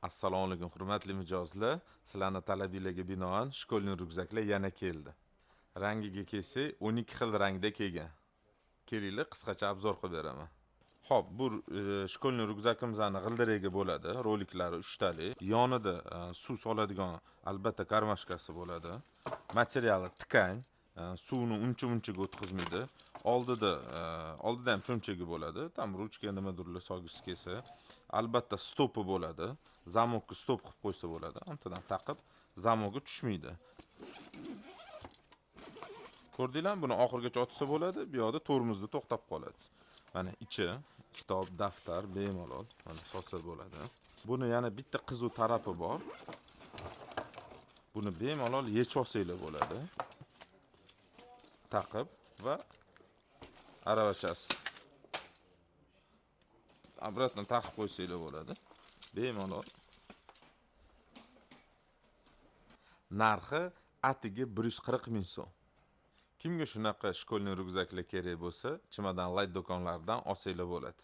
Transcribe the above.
Assalomu alaykum, hurmatli mijozlar. Sizlarni talabinglarga binoan школьный ryukzaklar yana keldi. Rangiga kelsak, 12 xil rangda kelgan. Kelinglar, qisqacha обзор qilib beraman. Xo'p, bu школьный ryukzakimizni g'ildiragi bo'ladi, roliklari 3 talik. Yonida suv soladigan albatta кармашка si bo'ladi. Materiali ткань, suvni uncha munchaga o'tkazmaydi. Oldida ham cho'nchagi bo'ladi. Там ruchka, nimadirlar solgisi kelsa, albatta стоп i bo'ladi. Замок ka стоп qilib qo'ysa bo'ladi. Antadan taqib, замок i tushmaydi. Ko'rdinglarmi? Buni oxirigacha otsa bo'ladi, bu yoqda tormozda to'xtab qoladi. Mana ichi kitob, daftar bemalol mana solsa bo'ladi. Buni yana bitta qiziq tarafi bor. Buni bemalol yechib olsanglar bo'ladi. Taqib va aravachasi обратно taqib qo'ysanglar bo'ladi. Bemalol. Narxi atigi 140 ming so'm. Kimga shunaqa школьный ryukzaklar kerak bo'lsa, Чемодан Light do'konlaridan olsanglar bo'ladi.